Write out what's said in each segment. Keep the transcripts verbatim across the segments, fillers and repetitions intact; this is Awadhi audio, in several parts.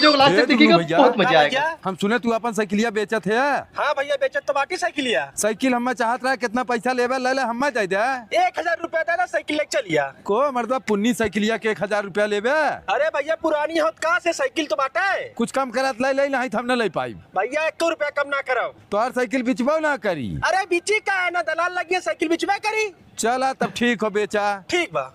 जो last ए, तक देखिएगा, दुनू भैया, बहुत मजा हाँ आएगा। भैया। हम सुने तू अपन साइकिलिया बेचत है। हाँ भैया, बेचत तो बाटी साइकिलिया। साइकिल हमें चाहत रहा, कितना पैसा लेबे, ले ले, हमें दे दे। एक हजार रुपया दे दे, साइकिल लेके चलिया। को मर्दा पुन्नी साइकिलिया के एक हजार रुपया लेबे? अरे भैया, पुरानी होत का से साइकिल तो बाटे। कुछ कम करत ले ले, नहीं तो हम न ले पाई। भैया, एक रुपया कम ना करब। तोहार साइकिल बिचबो ना करी। अरे बिची का है ना, दलाल लगिए साइकिल बिचबे करी। चला तब ठीक हो बेचा। ठीक बा।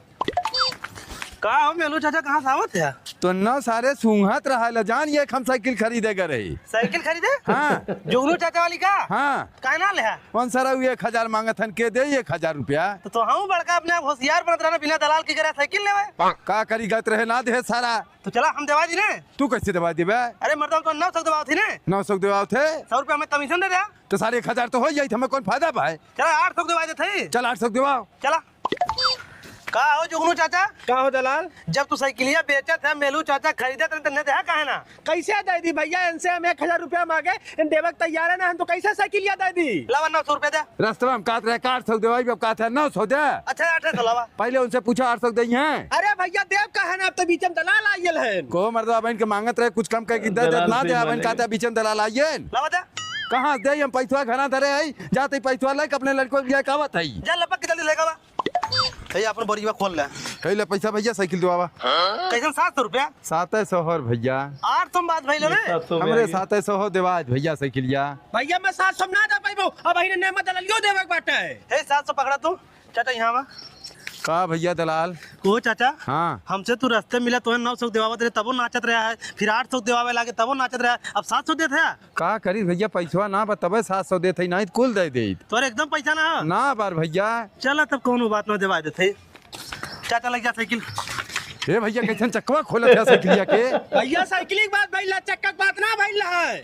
का हो मेलू चाचा, कहाँ से आवत है? तो न सारे सूंघत रहा ले जान, ये हम साइकिल खरीदे गए रही। साइकिल खरीदे? हाँ। जुगनू चाचा वाली का? हाँ। काहे ना ले है? कौन सारा वो एक हजार मांगत हन, के दे एक हजार रुपया? तो, तो हम बड़का अपने आप होशियार बनत रहना, बिना दलाल के करे साइकिल लेवे। का करी गत रहे ना दे सारा। तो चला हम देवा दी ने। तू कैसे देवा देबे? अरे मर्दम तो नौ सौ देवा थी ने। नौ सौ देवा थे? सौ रुपया हमें कमीशन दे दे। तो सारे एक हजार तो हो जाई, हमें कौन फायदा भाई? चला आठ सौ देवा देते। चल आठ सौ देवा। चला। का हो जुगनू चाचा? का हो दलाल? जब तू साइकिलिया बेचत है, मेलू चाचा खरीदत रहे, त न देहा काहे ना? कैसे दे दी भैया? इनसे हम एक हजार रुपया मांगे, इन देवे के तैयार है ना, हम तो कैसे साइकिलिया दे दी? लावा नौ सौ रुपया दे। रास्ता में हम कहत रहे आठ सौ देवाई, अब कहत है नौ सौ दे। अच्छा, आठ सौ लावा। पहले उनसे पूछा आठ सौ दे हैं। अरे भैया देव का है ना, अब तो बीच में दलाल आयल है। को मर्दवा बहन के मांगत रहे, कुछ कम करके दे दे, दलाल ना से दे, बहन मांगे। कहता बीच में दलाल आयल। लावा दे। कहाँ दे हम पैसवा घना धरे है, जाते ही पैसवा लेके अपने लड़कों के लिए कहवत है। जा लपक के जल्दी लेके आवा। हे, अपन बोरिया खोल ले। हे ले पैसा भैया, साइकिल देवावा। कैसन, सात सौ रुपया? सात सौ हर भैया। आठ सौ में बात भइल रे। सात सौ में हमरे आई। सात सौ हो देवा आज भैया साइकिलिया। भैया, मैं सात सौ में ना दे पाइबो, अब अहिने नेमा दलालियो देवे के बाटे। हे, सात सौ पकड़ा तू, चाचा यहाँ आवा। का भैया दलाल? ओ चाचा, हाँ। हमसे तू रस्ते मिला, तोहे नौ सौ देवावत रहे, तबो नाचत रहा है, फिर आठ सौ देवावे लागे, तबो नाचत रहा है, अब सात सौ देत है? का करी भैया, पैसवा ना बा तबे सात सौ देत है, नहीं त कुल दे देत। तोरे एकदम पैसा ना है? ना बार भैया। चला तब कौनो बात ना, देवा देत है। चाचा लग जा साइकिल। ए भैया, कैसन चक्कवा खोलत है साइकिलिया के? भैया, साइकिल की बात भइल है, चक्का की बात ना भइल है।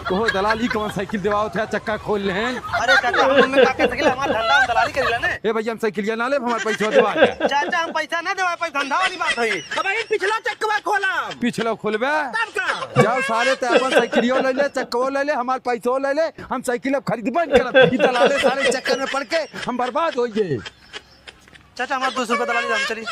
कहो दलाली कौन साइकिल देवावत है, चक्का खोल लेहन। अरे चाचा, हम उनमें का कह सकेला, हमार धंधा हम दलाली करेला ने। ए भैया, हम साइकिलिया ना लेब, हमार पैसा देवा दे। चाचा, हम पैसा ना देवा पाई, धंधा वाली बात है। अब ये पिछला चक्कवा खोला। पिछला खोलबे? तब का? जाओ सारे, ते अपन साइकिलियो ले ले, चक्कवो ले ले, हमार पैसो ले ले, हम साइकिल अब खरीदबे न करब। ई दलाले सारे चक्कर में पड़ के हम बर्बाद हो गए। चाचा, हमार दो सौ रुपया दलाली दाम चली।